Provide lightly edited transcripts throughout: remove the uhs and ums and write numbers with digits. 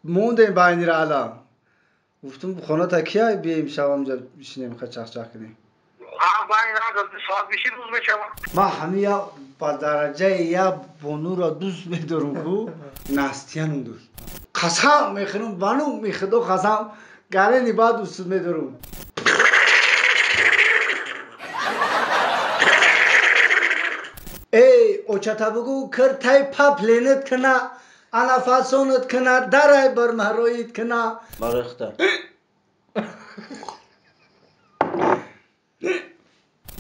Мондем байни раълам. Гуфтум хона кия бием шавам ҷа бишинем ха чахчах кунем. Ман ҳамин я ба дараҷаи я бонуро дӯст медорам ку Настияном дӯст. Қасам мехӯрам ба номи Худо қасам гарени баъд дӯст медорам. Эй очата бугӯ киртай папленат кина ана фасонат кина дарай бар мароит кина. Барои худо.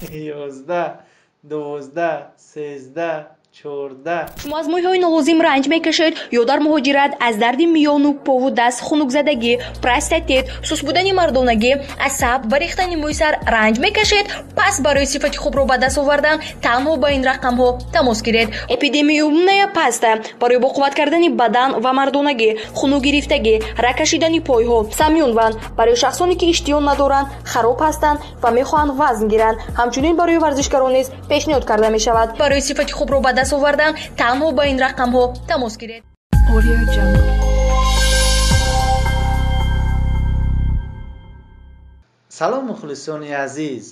11, 12, 13, 14. Шумо аз мӯйҳои нолозим ранҷ мекашед ё дар муҳоҷират аз дарди миёну пову даст, хунукзадагӣ, простатит, сус будани мардонагӣ, асаб ва рехтани мӯи сар ранҷ мекашед? Пас барои сифати хубро ба даст овардан танҳо ба ин рақамҳо тамос гиред. Эпидемиумная паста барои боқувват кардани бадан ва мардонагӣ, хунукгирифтагӣ, раг кашидани пойҳо, самюнван барои шахсоне ки иштиён надоранд, хароб ҳастанд ва мехоҳанд вазн гиранд. Ҳамчунин барои варзишгарон низ пешниҳод карда мешавад. Барои сифати хубро ба даст овардан танҳо ба ин рақамҳо тамос гиред. Салом мухлисони азиз.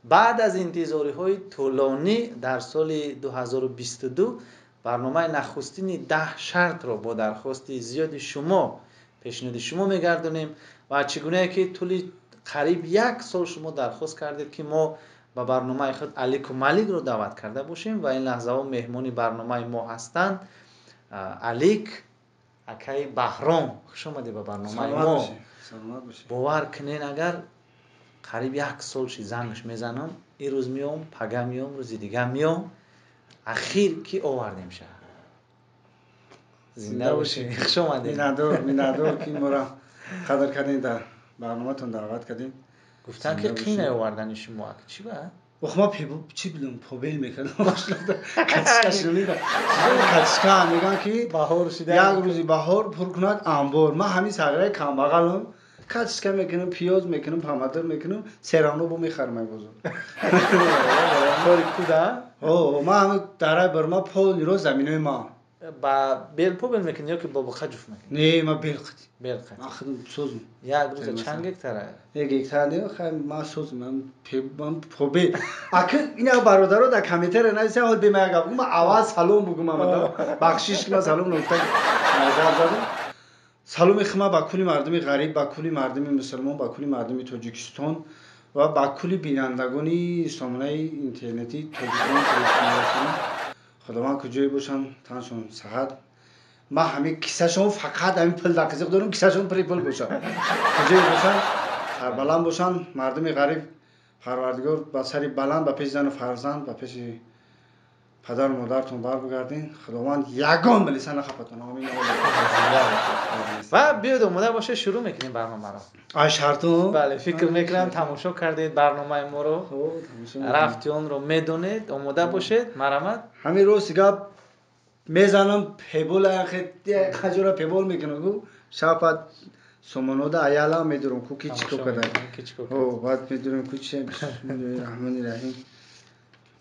Баъд аз интизориҳои тӯлонӣ дар соли 2022 барномаи нахустини 10 шартро бо дархости зиёди шумо пешниҳоди шумо мегардонем ва чӣ гунае ки тӯли қариб як сол шумо дархост кардед ки мо ба барномаи худ Алику Маликро даъват карда бошем ва ин лаҳзаҳо меҳмони барномаи мо ҳастанд. Алик акаи Баҳром, хуш омадед ба барномаи мо. Бовар кунед, агар қариб як сол ши зангш мезанам, ин рӯз меом, пага меом, рӯзи дига меом, ахир ки овардем ша. Зинда бошед, хуш омадед. Миннатдор ки моро қадр кардед, дар барноматон даъват кардед. Гуфтан ки қина овардани шумо ак чӣ ба? Ох, ма чӣ билам, побел мекардам. Катишка шунида. Катишка меган ки баҳор шида. Як рӯзи баҳор пур кунад анбор. Ма ҳамин сағираи камбағалам. Катишка мекунам, пиёз мекунам, помидор мекунам, серано бо мехарам ай бозор. Кори куда? О, ма ҳамин дарай бар ма пол ниро заминои ма. Ба бел побел мекунӣ ё ки бо буха ҷуфт мекунӣ? Не, ма бел қити. Бел қити. Ман худам созм. Як рӯза чанд гектара? Як гектар не, хай ма созм, ман побел. Аки ина бародаро дар комментария нависанд, ҳол бе ма як гап бигӯм, ман аввал салом бигӯм амада. Бахшиш ки ман салом нагуфта гап задам. Саломи худма ба кулли мардуми ғариб, ба кулли мардуми мусулмон, ба кулли мардуми Тоҷикистон ва ба кулли бинандагони сомонаи интернетии Тоҷикистон. Худованд куҷое бошанд, таншон саҳат. Ман ҳамин кисашон фақат ҳамин пул дар қизиқ дорам, кисашон пури пул бошад. Куҷое бошанд, сарбаланд бошанд, мардуми ғариб, Парвардигор ба сари баланд, ба пеши зану фарзанд, ба пеши падару модартон барбигардин. Худованд ягон милиса нахапатон. Омин. Ва биёд омода бошед, шурӯъ мекунем барномаро. Ай шарту? Бале, фикр мекунам тамошо кардед барномаи моро. Рафти онро медонед, омода бошед, марҳамат. Ҳамин рости гап мезанам, пебол хаҷора пебол мекунам ку шаб сомонода аялам медурам ку ки чико када. Баъд медурам ку чи бисмиллоҳи раҳмони раҳим.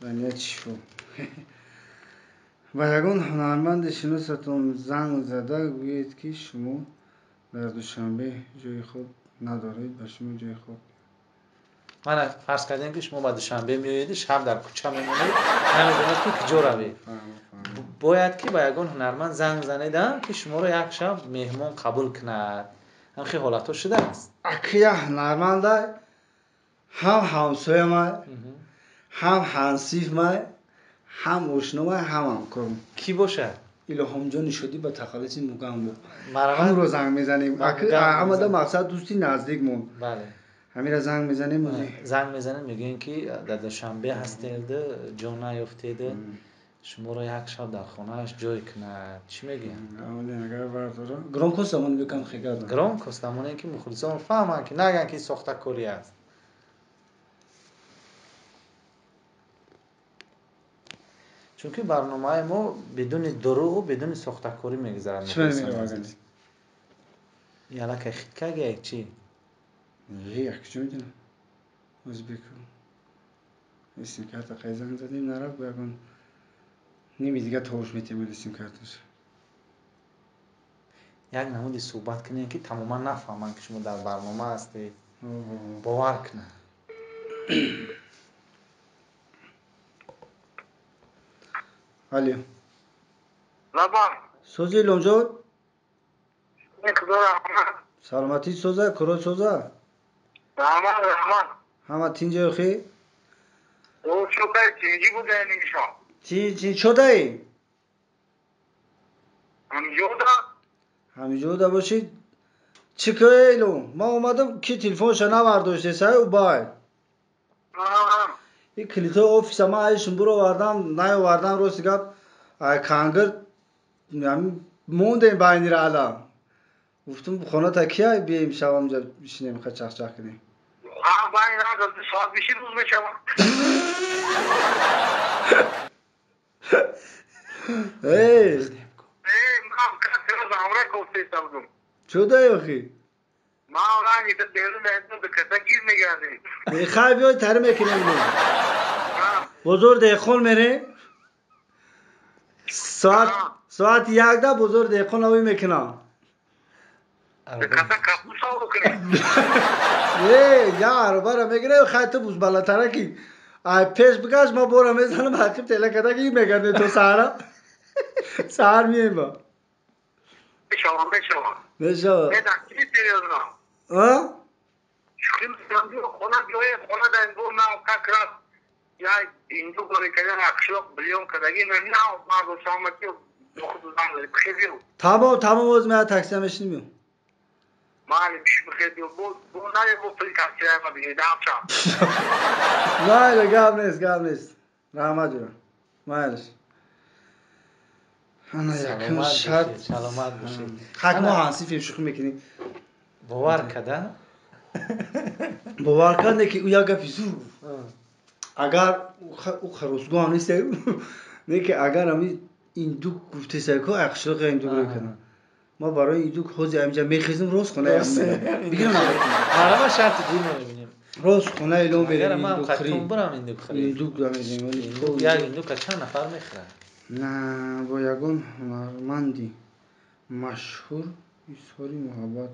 Ва чи шу. Ба ягон ҳунарманди шиносатон занг зада гӯед ки шумо дар Душанбе ҷои хоб надоред, ба шумо ҷои хоб. Мана фарз кардем ки шумо ба Душанбе меоед, шаб дар кӯча мемонед, намедонед ки куҷо равед. Бояд ки ба ягон ҳунарманд занг занед, ки шуморо як шаб меҳмон қабул кунад. Ҳамхел ҳолатҳо шудааст. Аки як ҳунарманда ҳам ҳамсояма, ҳам ҳансифма, ҳам ошнома, ҳам ҳамкорам. Кӣ бошад? Илҳомҷони Шодӣ ба тахаллуси Мугамбо. Ҳамро занг мезанем. Ҳамада мақсад дӯсти наздикмон. Ҳамира занг мезанем. Занг мезанем, мегӯем ки дар Душанбе ҳастед, ҷо наёфтед, шуморо як шаб дар хонааш ҷой кунад. Чӣ мегӯянд? Агар бардора громкост замон бикам хигад. Громкост замоне ки мухлисон фаҳманд ки нагӯянд ки сохтакорӣ аст. Чунки барномаи мо бидуни дурӯғу бидуни сохтакорӣ мегузарад. Чӣ мегӯяд? Ялакай хиткагия чӣ? Не, як чӣ медонам. Ӯзбеку. Сим-карта қай занг задем, нарафт, ягон ними дига товуш метем сим-карташ. Як намуди суҳбат кунем, ки тамоман нафаҳманд, ки шумо дар барнома ҳастед, бовар кунанд. Алло. Лабан. Сӯзи Иломҷон? Худо раҳмат. Саломатӣ соза, куро соза? Раҳмат, раҳмат. Ҳама тинҷи охи? О, чӯкай тинҷи буда нишон. Чи чодаи? Ҳамҷода. Ҳамҷода бошид. Чӣ кӯе Илом? Ман омадам, ки телефонша навардоште, сай убай. И калитои офиса ман айшун буровардам, наёвардам, рости гап, ай кангир мондем байни раъла. Гуфтум хоната кия бием шавам ҷа бишинем ха чахчах кунем. Соат биши рӯз мешавам. Эй! Чӯдай охи? Хай биёй тари мекунем. Бозор деҳқон мерем. Соати якда бозор деҳқон авӣ мекунам. Э, я арбара мегирем, хай ту бузбалатара ки. Ай пеш бигаш ма бора мезанам, ҳақиб тела када ки мегардем то саҳара. Саҳар мием ба. Мешавам, мешавам. Мешавам. А? Хона биёе, хона дар бо на как раз я инду гори кадан акшлоқ билён кадаги на ма гуфтам ки Тамом, тамом, оз меа такси мешинем миём. Майли, бихел бо бо на бо пул такси ма бигирам чам. Майли, гап нест, гап нест. Раҳмат ҷурам. Майлиш. Ана якум шарт. Саломат бошед. Хак мо ҳансифем шӯхӣ мекунем. Бовар када? Бовар кард, не ки ӯ як гапи зур гуфт. Агар ӯ харосгӯ ҳам нест, не ки агар ами индук гуфтесако ақшлоқи индук мекунам. Ма барои индук ҳозир амҷа мехезм, рост хона бигирам. Марама шарти димо мебинем. Рост хона илом мерем. Ман қатун бурам индук харид. Индук дамезем. Як индука чанд нафар мехӯрад? На, бо ягон ҳунарманди машҳур изҳори муҳаббат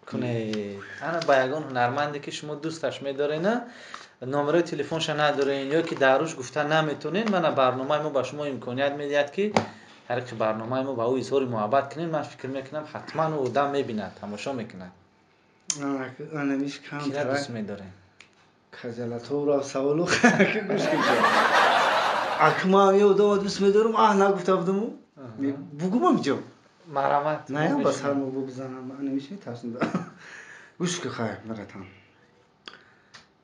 кунед. Ана ба ягон ҳунарманде ки шумо дӯсташ медоред, номерои телефонша надорен ё ки дар рӯш гуфта наметонед, мана барномаи мо ба шумо имконият медиҳад, ки тариқи барномаи мо ба ӯ изҳори муҳаббат кунед. Ман фикр мекунам, ҳатман ӯ одам мебинад, тамошо мекунад. Анамиш кам Кира дӯст медорем? Казалаторо саволу гӯш кун. Акма ми одама дӯст медорам, аҳ нагуфта будаму. Бугумам ҷо. Марамат. Наям ба сармо бизанам, анамиш метарсам. Гӯш ки хайр, наратам.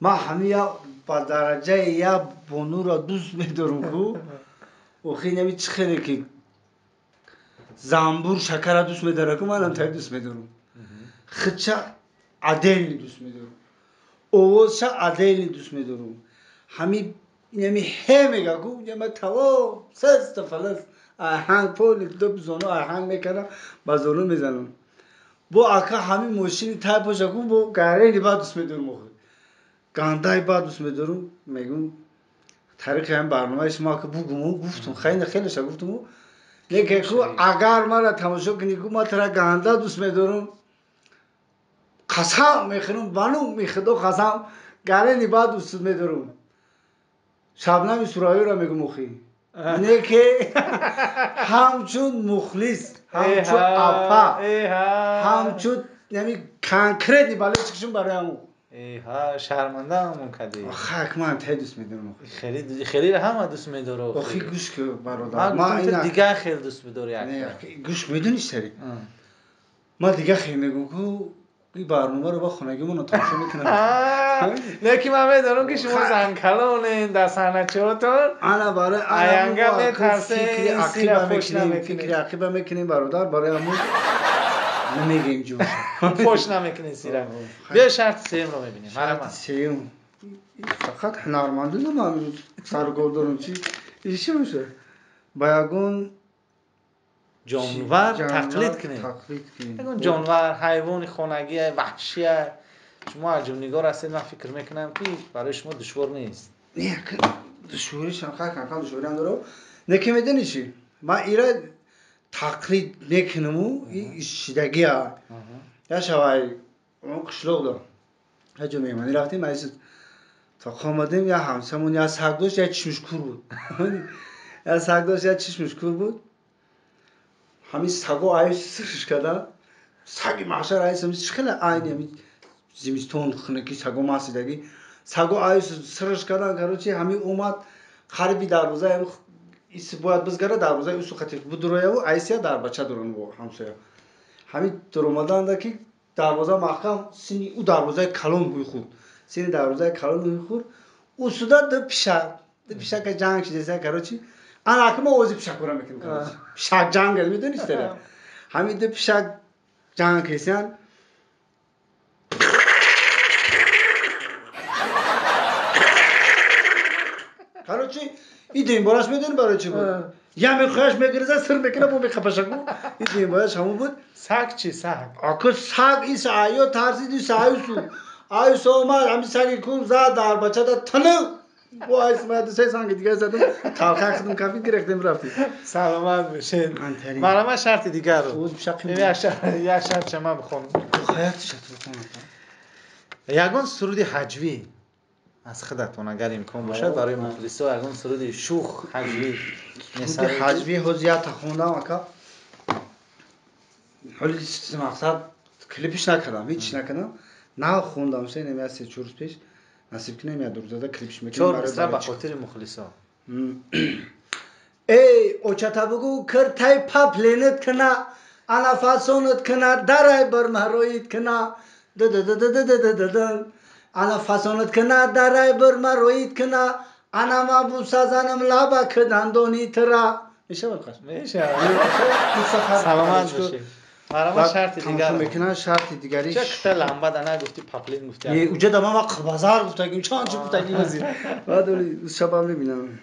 Ман ҳами я ба дараҷаи я бонуро дӯст медорам ку. Охи нами чӣ хеле ки замбур шакара дӯст медорад ку, манам тай дӯст медорам. Хича аделни дӯст медорам. Овозша аделни дӯст медорам. Ҳами инами ҳе мега ку, ма тамом сеста фалас аҳанг поли ду зону аҳанг мекардам, ба зону мезанам. Бо ака ҳами мошини тай боша ку, бо гарени бад дӯст медорам охи. Гандаи бад дӯст медорам, мегум тариқи ҳами барномаи шумо ака бугуму гуфтум, хеле хелеша гуфтуму. Лекин ку агар мара тамошо кунӣ ку, ма тара ганда дӯст медорам. Қасам мехӯрам, ба номи Худо қасам, гарени бад дӯст медорам. Шабнами Сурайёро мегум охи. Не ки ҳамчун мухлис, ҳамчун апа, ҳамчун яъне конкретни болельщикшун барои ҳамун. Эҳа, шармандаамон кардӣ. Хак ман тай дӯст медорам. Хеле хеле ҳама дӯст медорад. Охи гӯш ки бародар, ман ина дигар хеле дӯст медорӣ як. Гӯш медонӣ сари? Ман дигар хеле мегӯм ку ин барномаро ба хонагимон тамошо мекунам. Лекин ман медонам ки шумо занкалонен дар саҳначиҳотон. Ана барои аянга метарсен, фикри ақиба мекунем, фикри ақиба мекунем бародар, барои ҳамун намегем ҷӯш. Фош намекунем сира. Биё шарти сеюмро мебинем. Шарти сеюм. Фақат ҳунарманди ман сарукор дорам, чи иши боша? Ба ягон ҷонвар тақлид кунед. Ягон ҷонвар, ҳайвони хонагӣ, ваҳшия. Шумо аҷибнигор ҳастед, ман фикр мекунам ки барои шумо душвор нест. Не, душворишам хай кам-кам душвориам дорам. Не ки медонӣ чи? Ман ира Тақлид мекунаму ишидагия. Я шавай қишлоқ дорам. Я ҷо меҳмонӣ рафтем, айс то омадем, я ҳамсамон я саг дошт, я чишмаш кур буд. Я саг дошт, я чишмаш кур буд. Ҳамин саго ай сирш кардан, саги маҳшар айс хеле айни ҳамин зимистон хунукӣ саго масидагӣ. Саго ай сирш кардан, короче, ҳамин омад қариби дарвоза, ис бояд бизгара дарвозаи усу хатиф будурояву айсия дар бача дурон бо ҳамсоя. Ҳамин дуромаданда ки дарвоза маҳкам, сини ӯ дарвозаи калон ҳуй хӯрд. Сини дарвозаи калон ҳуй хӯрд. Усуда ду пишак, ду пишака ҷанг шидеса, короче. Ана аки мо ози пишакора мекунем, короче. Пишак ҷанг медонӣ читара? Ҳамин ду пишак ҷанг кесиян. Короче, и дуюмбораш медонӣ барои чӣ буд? Я мехоҳаш мегириза, сир мекуна, бо мехапашаку. И дуюмбораш ҳамон буд. Саг чӣ саг? Аку саг ис айё тарсид, ис аюсу. Аюс омад, ҳамин саги кур зад дар бачада тунук. Бо айс ма ду се санги дигар задам, талха худам кафид гирехтем рафтем. Саломат бошед. Марама шарти дигарро. Як шарт шама бихонам. Хаят шарт бихонам. Ягон суруди ҳаҷвӣ аз худатон агар имкон бошад барои мухлисо ягон суруди шух ҳаҷвӣ. Суруди ҳаҷвӣ ҳозир якта хондам ака. Ҳоли мақсад клипиш накардам, ҳеч накардам. Нав хондам, се нем як се чор рӯз пеш. Насиб кунем як ду рӯзада клипиш мекунем. Чор мисра ба хотири мухлисо. Эй, очата бугу киртай папленит кина, ана фасонит кина, дарай бар мароит кина. Д-д-д-д-д-д-д-д. Ана фасонит кина, дарай бар мароит кина, ана ма бусазанам лаба кидандони тира. Мешавад қаш? Мешавад. Саломат бошед. Марама шарти дигар. Мекунам шарти дигари. Ча кита ламба да нагуфти паплин гуфти. Не, уҷа да ман базар гуфтагим, чанд чи гуфтагим азир. Баъд оли шабам мебинам.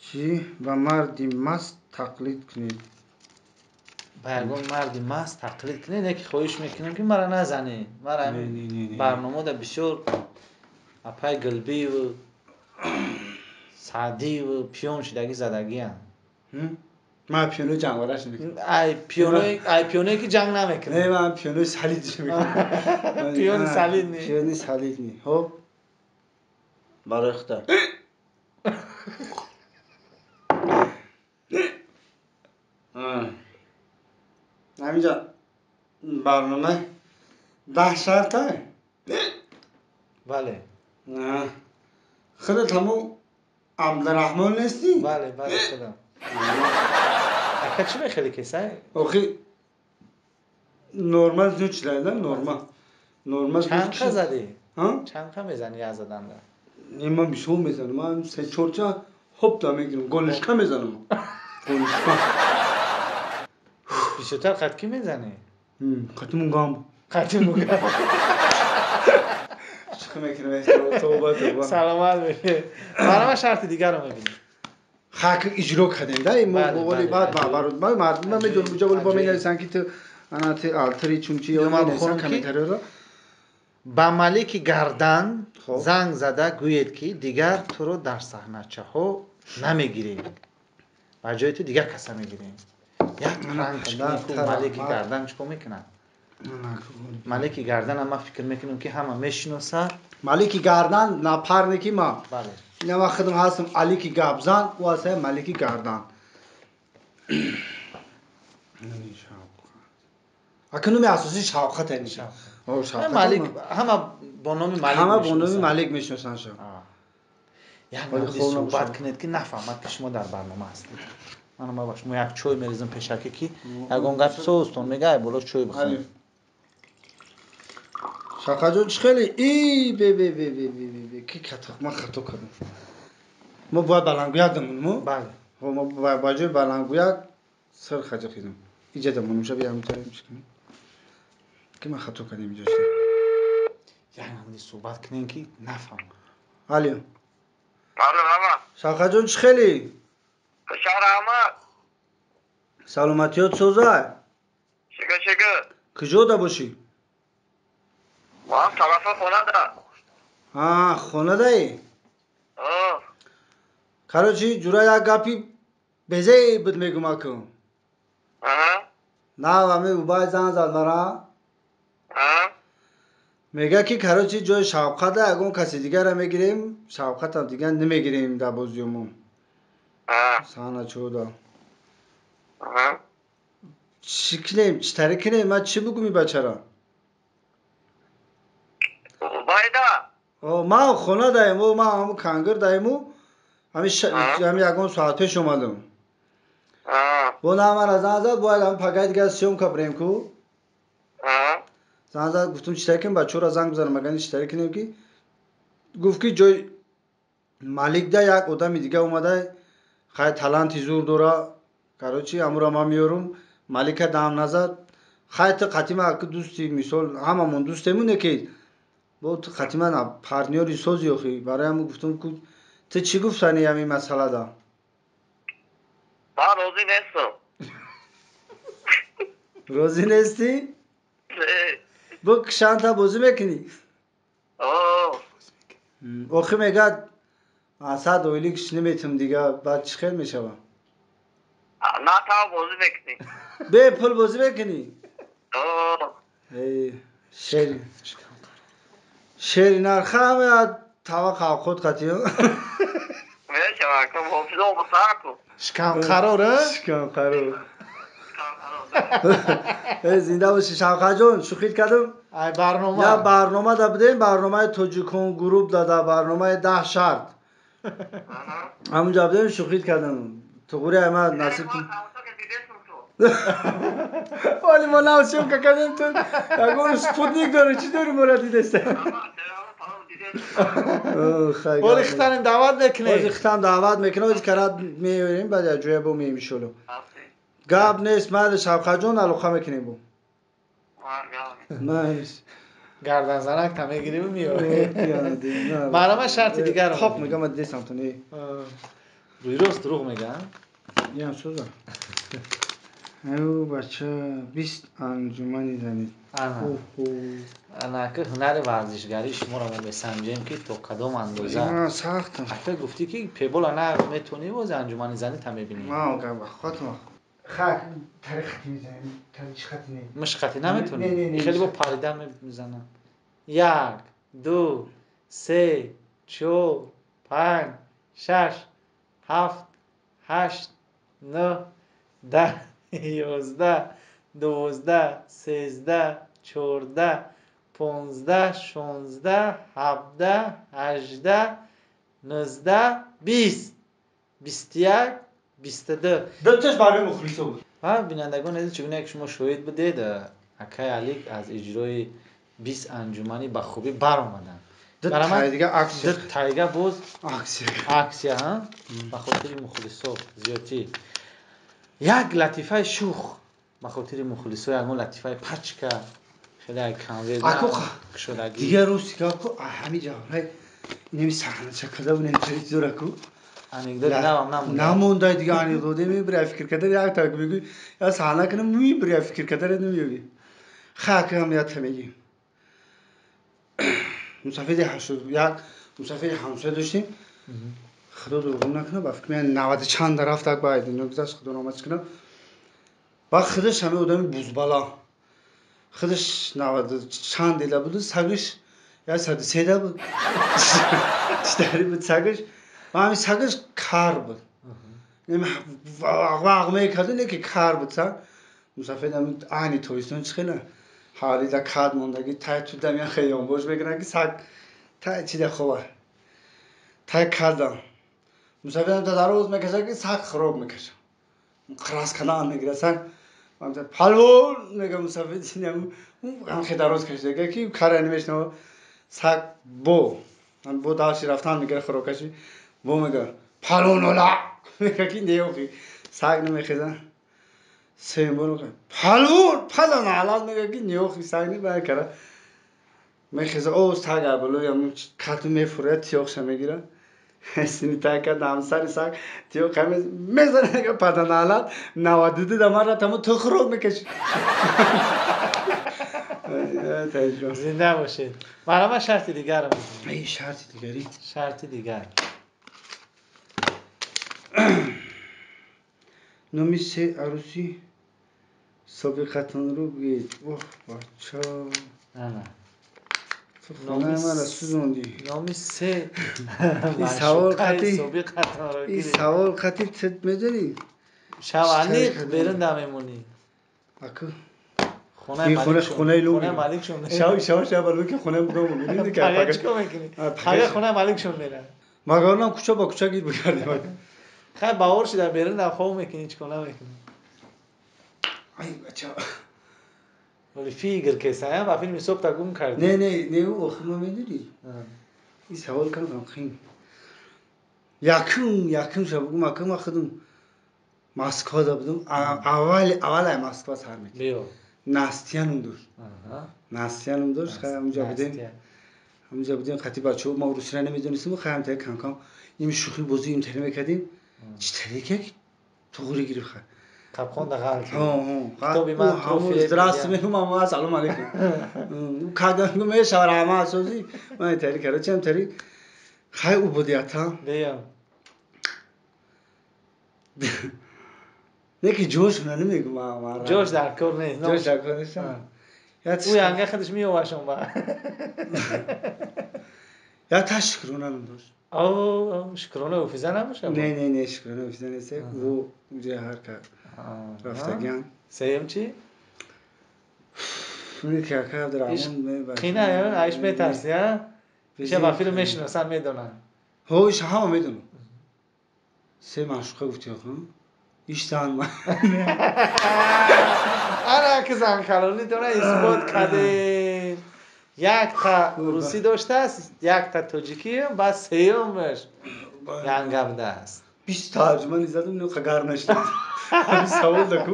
Чӣ ба марди маст тақлид кунед. Ба ягон марди маст тақлид кунед, яке хоҳиш мекунем ки мара назанед. Мара барномада бисёр апай Гулбиеву Саъдиеву пиён шидагӣ задагианд. Ман пиёнои ҷангвараш мекунам. Ай пиёнои, ай пиёное ки ҷанг намекунад. Не, ман пиёнои салидш мекунам. Пиёни салид не. Пиёни салид не. Хоб. Барои худат. Ҳаминҷа барнома 10 шарта? Бале. Худат ҳамон Абдураҳмон нестӣ? Бале, бале, худам. Ака чӣ мехеле кесай? Охи нормал зуд шида, нормал. Нормал чанд қа задӣ? Чанд қа мезанӣ як заданда? Не, ман бисёр мезанам. Ман се чорча хоп да мегирам. Голишка мезанам. Голишка. Бисёртар қад ки мезанӣ? Қати мугам. Қати мугам. Шӯхӣ мекунам, тавба, тавба. Саломат бошед. Марама шарти дигарро мебинем. Хак иҷро кардем да мо боли баъд барои мардум ман медонам уҷа боли бо менависанд ки ту ана ту алтри чунчи ё менависанд комментариёро. Ба малики гардан занг зада гӯед ки дигар туро дар саҳначаҳо намегирем, ба ҷои ту дигар каса мегирем. Як пранк ку малики гардан чикор мекунад? Малики гардан ман фикр мекунам ки ҳама мешиносад. Малики гардан напарники ма. Бале. Ина ман худам ҳастам Алики Гапзан, ӯ ҳаста Малики Гардан. Ака номи асосӣ Шавқат ани. Шавқат. Малик ҳама бо номи Малик. Ҳама бо номи Малик мешиносанд шав. Як намуди суҳбат кунед ки нафаҳмад ки шумо дар барнома ҳастед. Ман ба шумо як чой мерезам пешакӣ ки ягон гап созтон мега ай боло чой бихӯред. Шавқатҷон чӣ хеле и бе бе бе бе бе бе ки хато ман хато кардам. Мо бояд баландгӯяк дамонем мо? Бале. Мо ба ҷои баландгӯяк сир хаҷа хизам. Иҷа дамонем ша биям тарем чӣ кунем. Ки ман хато кардем иҷа шуда. Як намуди суҳбат кунем ки нафаҳмам. Алё. Алло, ама. Шавқатҷон чӣ хеле? Шаҳраҳмад. Саломатиёт созай? Шукр, шукр. Куҷода бошӣ? Ман тарафи хонада. Ҳа, хонадаӣ? Короче, ҷура як гапи безе буд мегум акун. На ами убай зан зад мара. Мега ки короче ҷои Шавқата ягон каси дигара мегирем, Шавқатам дигар намегирем дар бозиёмон. Саҳна чӯда. Чӣ кунем, чӣ тари кунем, ман чӣ бугум и бачара? Убайда. Ман хона даем, ман ҳамун кангир даему, ҳами ягон соат пеш омадам. Бо на мара зан зад, бояд ҳамин пагаи дигар съёмка бирем ку. Зан зад, гуфтум чӣ тари кунем, бачаҳоро занг бизанам, агар чӣ тари кунем ки гуфт ки ҷои Маликда як одами дига омада, хай таланти зур дора, короче ҳамуро ман меёрум, Малика дам назад. Хай ту қатима аки дӯсти, мисол ҳамамон дӯстему не ки бо ту қатима на партнёри сози охи, барои ҳамун гуфтум ку ту чӣ гуфтани ҳамин масъалада? Ман розӣ нестам. Розӣ нестӣ? Бо кишанта бозӣ мекунӣ? Охи мегӯяд асад ойликш наметум дига, баъд чӣ хел мешава? На тав бозӣ мекунӣ. Бе пул бозӣ мекунӣ? Шери нарха ҳамеяд тава қавқот қатиё. Шикамқарор, шикамқарор. Зинда бошӣ Шавқатҷон, шӯхит кардам. Ай барнома. Я барнома да будем, барномаи Тоҷикон гурӯҳ дада, барномаи 10 шарт. Ҳамунҷо будем, шӯхит кардам. Туғури ай ман насиб. Вале мо нав съёмка кардем, ту ягон спутник дорӣ, чӣ дорӣ моро дидеста? Оли хитанем даъват мекунем. Ози хитам даъват мекунем, ози карат меорем, баъд як ҷоя бо меем иншолло. Гап нест, майли Шавқатҷон, алоқа мекунем бо. Найс. Гарданзанак та мегириму меорем. Барнома шарти дигарро. Хоп мегам, ман дидесам ту не. Рӯи рост дурӯғ мегӯям? Ям сӯза. Аю бача 20 анҷумани занед. Ана ки ҳунари варзишгарии шуморо мо месанҷем ки то кадом андоза. Сахтам. Ака гуфтӣ ки пебола на метавонӣ боз анҷумани занӣ та мебинӣ. Хотма. Хак тари хати мезанем, тари чӣ хати не? Муш хати наметавонӣ? Хеле бо парида мезанам. 1 2 3 4 5 6 7 8 9 10 11 12 13 14 15 16 17 18 19 20 21 22. Дуташ барои мухлисо буд. Ва бинандагон азиз, чигуна ки шумо шоҳид будед, акай Алик аз иҷрои 20 анҷуманӣ ба хубӣ баромаданд. Ду тайга аксия. Ду тайга боз аксия. Аксия, ҳа? Ба хотири мухлисо зиёдтӣ. Як латифаи шух ба хотири мухлисо, ягон латифаи пачка хеле конверт кушодагӣ. Дигар рӯз ку ҳамин ҷаврай инами саҳнача када бунем чизора ку анекдот навам намонда. Намонда дигар анекдоте мебиря фикр кардан як так мегӯй я саҳна кунам мебиря фикр кардан намеёбӣ. Хакам я тамегӣ. Мусафиди 81 мусафиди ҳамсоя доштем. Худо дурӯғ накунад, ба фикр меояд 90 чанд рафтак ба дунё гузашт, худо раҳматш кунад. Ба худаш ҳамин одами бузбала. Худаш 90 чанд дила буд, сагаш 103 да буд. Читари буд сагаш. Ва ҳамин сагаш кар буд. Вақ мекард, не ки кар буд саг. Мусафид ҳамин айни тобистон чӣ хела ҳалида кад мондагӣ тай ту дамян хелёнбош мекунад ки саг тай чида хова. Тай кардам. Мусафидам та дароз мекашад ки саг хироб мекашад. Қирас канан мегирад саг. Палвон мега мусафид ҳам хе дароз кашида ки кара намешнава. Саг бо бо дарши рафтан мегира хироб каши. Бо мега палвон ола мега ки неохи. Саг намехеза. Сеюм бор мега палвон палвон алат мега ки неохи саг не бая кара. Мехеза о саг аболои ҳамун кату мефурад тиёқша мегира. Сини тай кард ҳамсари саг тиёқ мезана мега паданалат 92 да ман рафтам ту хироб мекашӣ. Зинда бошед. Барома шарти дигарро мезанем. Эй шарти дигари. Шарти дигар. Номи се арӯси Собиқатонро бигӯед. Оҳ, бача. Ана. Ту хонаи мара сӯзондӣ. Номи се Ин савол маъшуқаи қати собиқатонро ин гиред. Савол қати ту медонӣ? Шав Чӣ аниқ тариқа? Берун да мемонӣ. Аку. Хонаи Ин хона маликшон. хонаи луги. Хонаи маликшон. Шав шав шав балу ки хонаи будам бубинед ки Пага чӣ кор мекунӣ? Пага хонаи маликшон мерам. Магарнам кӯча ба кӯча гир бигардем. Хай, баҳор шуда, берун да хоб мекунӣ, чӣ кор намекунӣ? Ай, бача. Вале фигр кесаям ва филми субҳта гум кардӣ. Не, не, не, ӯ охир ма медонӣ. Ин савол кам кам қин. Якум ша бугум, акум ма худум Москвада будум. Аввал аввал ай Москва сар мекунем. Биё. Настя ном дошт. Настя ном дошт, хай ҳамунҷа будем. Настя. Ҳамунҷа будем қати бачаҳо, ма русира намедонистем, хай ҳам тари кам кам им шӯхӣ бозӣ им тари мекардем. Чӣ тарике туғри гирифт хай. Қапқон да ғалт. Ҳо, ҳо. Китоби ман трофе Здравствуй, медиҳам. мегум, ама салом алейкум. Ӯ када мегум, э шавар ама асози. Ман тари короче ам тари хай ӯ будията. Биё. Не ки ҷош намегум ма. Ҷош дар кор нест. Ҷош дар кор нест. Ӯ янга худаш меовашон ба. Я та шукрона ном дошт. О, шукрона офиза набошад? Не, не, не, шукрона офиза нест. Ӯ уҷа ҳар ка рафтагиан. Сеюм чӣ? Уни ки ака Абдурахмон. Қина, айш метарси, а? Иша ба филм мешиносанд, медонанд. Ҳо, иша ҳама медонам. Се маъшуқа гуфти охо. Иш зан ма. Ана ки занкалонитона исбот кардем. Якта русӣ доштааст, якта тоҷикӣ, баъд сеюмаш янга будааст. 20 тарҷума низадам, не гар нашид. Ҳамин савол даку.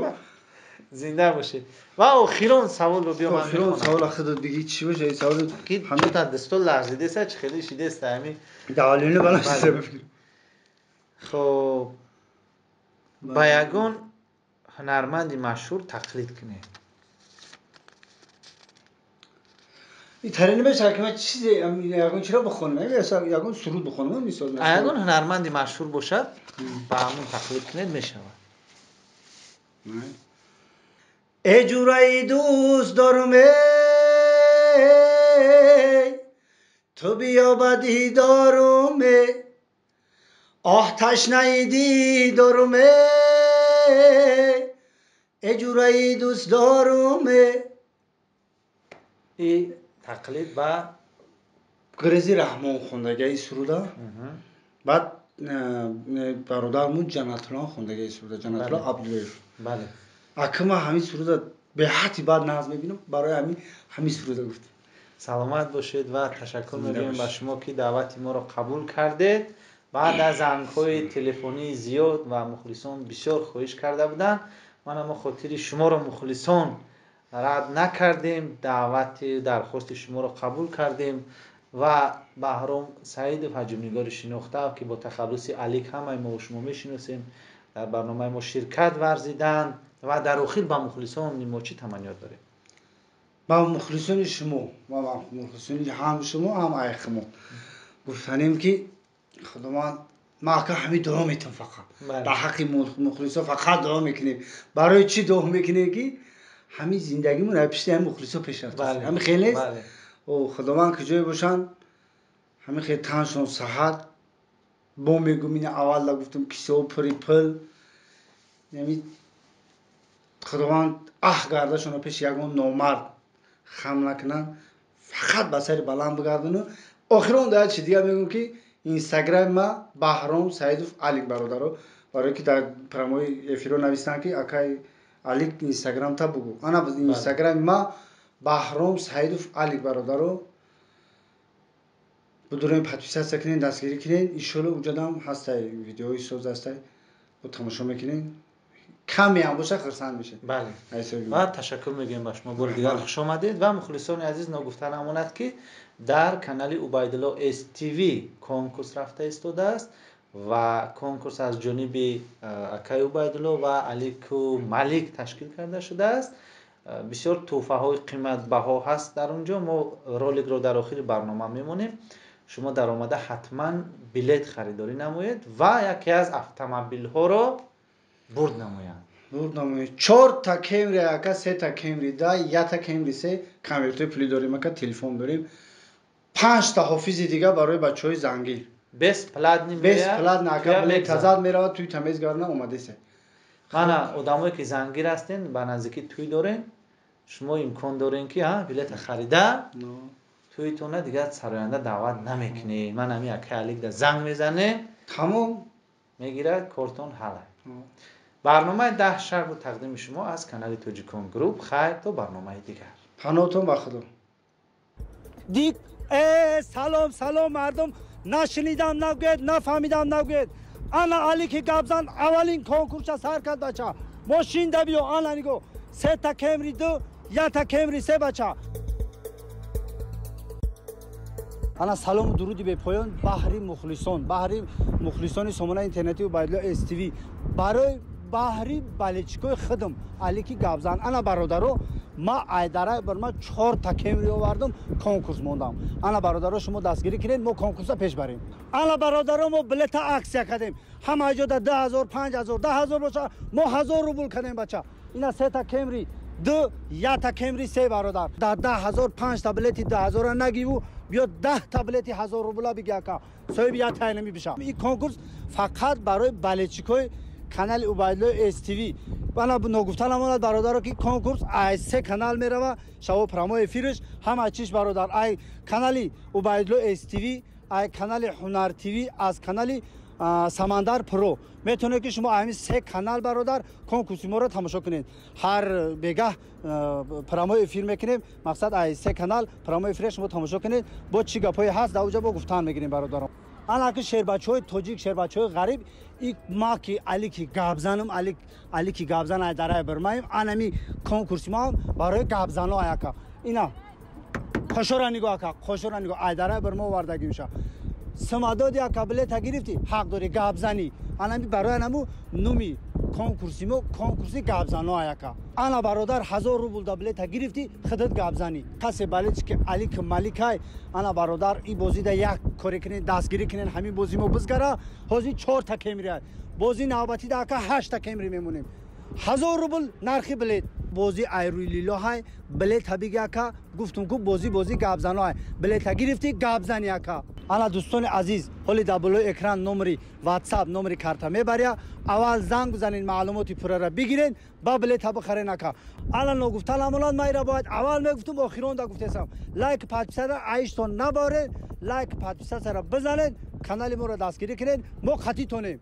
Зинда бошед. Ва охирон саволро биё ман Охирон мехонам. савол худат биги чӣ боша ин савол. Ки дута дасто ларзидеса, чӣ хеле шидеста ҳами. Давлини бала Бале. бификр. Хоб, ба ягон ҳунарманди машҳур тақлид кунед. Ин тари намешавад ки ман чизе ягон чиро бихонам, ягон суруд бихонам, мисол. А ягон ҳунарманди машҳур бошад, ба ҳамон тақлид кунед, мешавад. Э ҷураи дӯст дорум, эй ту биё ба дидорум, э оҳ ташнаи дидорум, эй э ҷураи дӯст дорум, э. И тақлид ба Грези Раҳмон хондагаи суруда. Баъд бародармун Ҷаннатулло хондагаи суруда, Ҷаннатулло Абдуллоев. Ака ман ҳамин суруда беҳадди баъд нағз мебинам, барои ҳамин ҳамин суруда гуфтам. Саломат бошед ва ташаккур Зинда мегӯем ба бошед. шумо, ки даъвати моро қабул кардед. Баъд аз зангҳои телефонии зиёд ва мухлисон бисёр хоҳиш карда буданд, ман ама хотири шуморо мухлисон рад накардем, даъвати дархости шуморо қабул кардем ва Баҳром Саидов, ҳаҷмнигори шинохта, ки бо тахаллуси Алик ҳамаи мо шумо мешиносем, дар барномаи мо ширкат варзиданд. Ва дар охир ба мухлисони мо чӣ таманниёт дорем? Ба мухлисони шумо ва ба мухлисони ҳам шумо, ҳам айхимо гуфтанем, ки худованд ма ака ҳамин дуо метам фақат. Дар ҳаққи мухлисо фақат дуо мекунем. Барои чӣ дуо мекунем? Ки ҳамин зиндагимон ай пишти ҳамин мухлисо пеш рафтааст. Ҳамин хел нест? О, худованд куҷое бошанд, ҳамин хел таншон саҳат. Бо мегум, ина аввалда гуфтам, кисао пури пул. Яъни худованд аҳ гардашонро пеши ягон номард хам накунанд, фақат ба сари баланд бигардону. Охирон дар чи дигар мегӯм, ки инстаграми ма Баҳром Саидов Алик, бародаро, барое ки дар прямои эфиро навистанд, ки акай Алик, инстаграм та бугӯ. Ана инстаграми ма Баҳром Саидов Алик, бародаро, будурем, подписаться кунед, дастгирӣ кунед. Иншолло уҷадам ҳастай, видеои соз ҳастай, бо тамошо мекунед, каме ҳам боша хурсанд мешед. Ва ташаккур мегӯем ба шумо, бори дигар хуш омадед. Ва мухлисони азиз, ногуфта намонад, ки дар канали Убайдулло СТВ конкурс рафта истодааст ва конкурс аз ҷониби акаи Убайдулло ва Алику Малик ташкил карда шудааст. Бисёр тӯҳфаҳои қиматбаҳо ҳаст дар он ҷо. Мо роликро дар охири барнома мемонем, шумо дар омада ҳатман билет харидорӣ намоед ва яке аз автомобилҳоро бурд намоянд. Бурд намоед. 4 та Кемри ака, 3 та Кемри да, 1 та Кемри се, конвертои пулӣ дорем ака, телефон дорем. 5 та ҳофизи дига барои бачаҳои зангир. Бесплатный. Бесплатно ака, билет тазад меравад, туй тамез гарна омадесе. Мана, одамое ки зангир ҳастен, ба наздикӣ туй дорен, шумо имкон дорен ки билета харида туйтона дигар сароянда даъват намекунед. Ман ами акай Алик да занг мезанем. Тамом. Мегирад, кортон ҳала. Барномаи 10 шарт буд, тақдими шумо аз канали Тоҷикон Груп. Хайр, то барномаи дигар. Паноҳтон ба Худо. Дик, салом, салом, мардум. Нашунидам нагӯед, нафаҳмидам нагӯед. Ана Алики Гапзан аввалин конкурса сар кард, бача. Мошинда биё, ана нигоҳ. Сета Кемри ду, 1 та Кемри се, бача. Ана салому дуруди бепоён баҳри мухлисон, баҳри мухлисони сомонаи интернетии Убайдулло СТВ, барои баҳри болельщикои худам Алики Гапзан. Ана бародаро, ма айдара бар ма 4 та Кемри овардам, конкурс мондам. Ана бародаро, шумо дастгирӣ кунед, мо конкурса пеш барем. Ана бародаро, мо билета акция кардем. Ҳама ҷода 2000, 5000, 10 000 боша, мо 1000 рубл кардем, бача. Ина сета Кемри ду, 1 та Кемри се, бародар. Дар 10 000 5 та билети 10 000-а нагиву биё 10 та билети 1000 рубла биги, ака, соҳиби як тайнами биша. Ин конкурс фақат барои болельщикои канали Убайдулло СТВ. Ана ногуфта намонад, бародаро, ки конкурс ай се канал мерава шаво, прямой эфирш, ҳама чиш, бародар: ай канали Убайдулло СТВ, ай канали Ҳунар ТВ, аз канали Самандар Про. Метавонед ки шумо ҳамин се канал, бародар, конкурси моро тамошо кунед. Ҳар бегаҳ прямой эфир мекунем. Мақсад, ай се канал прямой эфир шумо тамошо кунед. Бо чӣ гапҳое ҳаст, дар уҷа бо гуфтан мегирем, бародарон. Ана ки шербачаҳои тоҷик, шербачаҳои ғариб, и ма ки Алики Гапзанам, Алики Гапзан ай дарай бирмаем. Анами конкурси мо барои гапзано, ай ака. Ина қошора нигоҳ, ака, қошора нигоҳ, ай дарай бирма овардагӣ меша. Симадоди, ака, билета гирифтӣ, ҳақ дорӣ гапзанӣ. Анами барои анаму нуми конкурси мо конкурси гапзано, ай ака. Ана бародар, 1000 рубл да билета гирифтӣ, худат гапзанӣ. Касе болельщики Алик Маликай, ана бародар, и бозида як коре кунед, дастгирӣ кунед, ҳамин бози мо бизгара. Ҳозир 4 та Кемри, бози навбатида, ака, 8 та Кемри мемонем. 1000 рубл нархи билет. Бозӣ айрӯи лилоҳай. Билета биги, ака. Гуфтум ку, бозӣ бозӣ гапзаноай. Билета гирифтӣ, гапзани, ака. Ана дӯстони азиз, ҳоли дар болои экран номери Ватсап, номери карта мебаря. Аввал занг бизанед, маълумоти пуррара бигиред, ба билета бихарен, ака. Ана ногуфта намонад, майра бояд аввал мегуфтум, охиронда гуфтесам. Лайк, подписаться аиштон наборед, лайк, подписаться ра бизанед, канали моро дастгирӣ кунед, мо қатитонем.